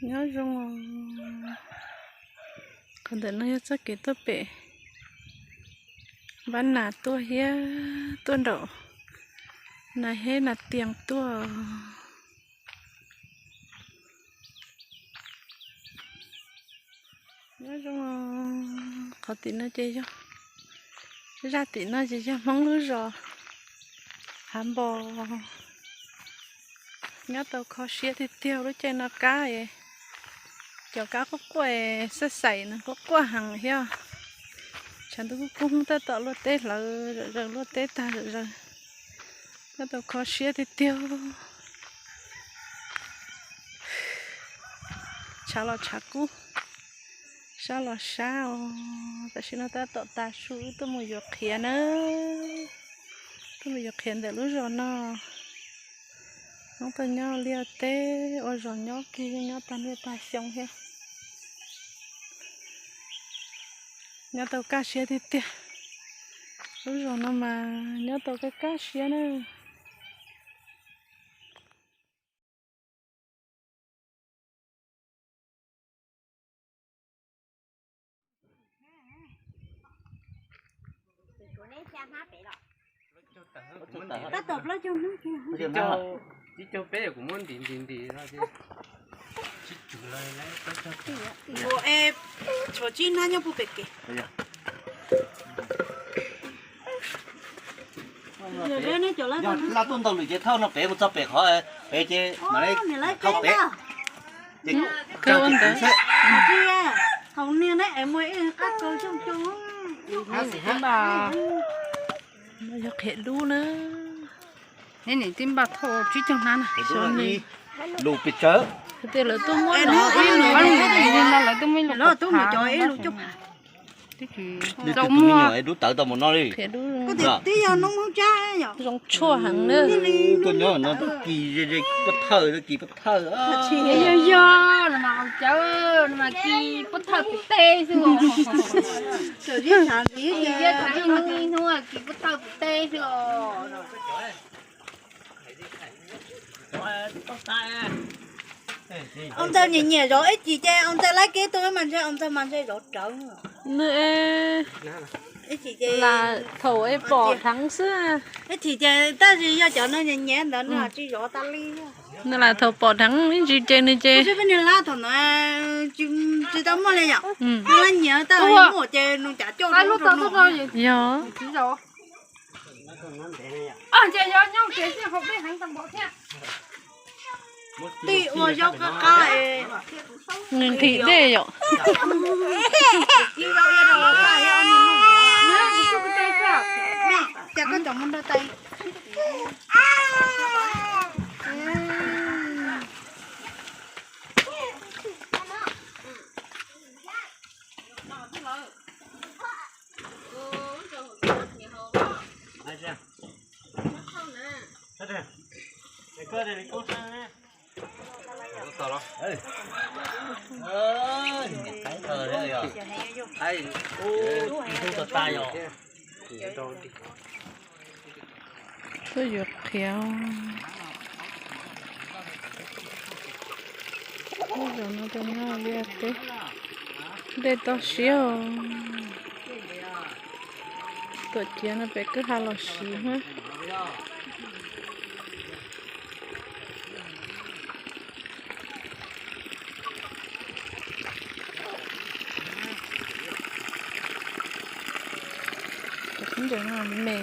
Nyob zoo. Qhov ntawm no yog txoj kev tuaj pem Npab Nas tuaj thiab tuaj nraum Nas Heb Nas Tias tuaj. Nyob zoo. Qhov tim no ces yog, zaj tim no ces yog Hmoob lub zos Hav Npos. Nyob tau kho siab tiag tiag, lub caij no kab, cov kab quaj quaj, xaij xaim no quaj quaj heev thiab. Tshav ntuj kub kub tab tom luaj teb hlawv zom zaws, luaj teb tag zom zaws. Nyob tau kho siab tiag tiag. Tshav los tshav kub, sab los sab os. Tam sim no tab tom tav su wb tuaj mus yuav qhiav na. Tuaj mus yuav qhiav ntawm lub zos no. Hmoob tuaj nyob liaj teb ua zos nyob kiag, nyob tag liaj tag xyoo thiab. Nyob tau kaj siab tiag tiag. Lub zos no mas nyob tau kaj kaj siab na. Tab tom plaub caug hnab kiag. Tsib caug peb kuv muab ntim ntim ntim no. Ua e, tshuav tsib hnab nyob puag pem kev. Laj tuaj ntau lwm ces thauj no pem mus txog pem qhov pem ces mam li thauj pem. Ces kawg ua ntawd. Hauv niag neb es muaj ib qab kaus coob coob. Yog qhiav dub na. Neb nim tib npaj thauj tsib caug hnab na. Lus pes tsawg. Tias lawv tuaj muab no, lawv tuaj muab ib lus coj. Twb tsis tau muaj. Dub tawv tau mus no li. Qhiav dub. Zoo tshuaj heev na. Tuaj nyob no kis ze ze pob thawj, kis pob thawj. Yog yog no mas haus cawv no mas kis pob thawj pem teb xwb os. Kis pob thawj pem teb xwb os. Ua ntxawg nyiam nyiam zov ib chim ces ua ntxawg laib kev tuaj mas ntshe ua ntxawg mas ntshe zov rawv. Nws ib chim ces lam thaum es pom dheev xwb. Ib chim ces tab sis yog cov no nyiam nyiam ntawd nws tsis zov tas li. Nws lam thaum pom dheev ib ntsis ces nws ces. Peb niag lab thaum ntawd tsis tau muaj li yom. Nws lab nyiam tau muaj ces nws cav coj lub rau no. Yog. Ces yog nyob kev xwb haus dej heev tag npaum thiab. Tij ua zaub qab qab es. Nws nthim dej yom. Ib zaub ib rau qab es ob niag noj. Cas koj cov mus nrog tais. Tuaj yuav qhiav. Lub zos no rau nyob liaj teb, dej toj siab os. Tuam ciav no pem kwj ha los siv na. Cov khaub ncaws no me.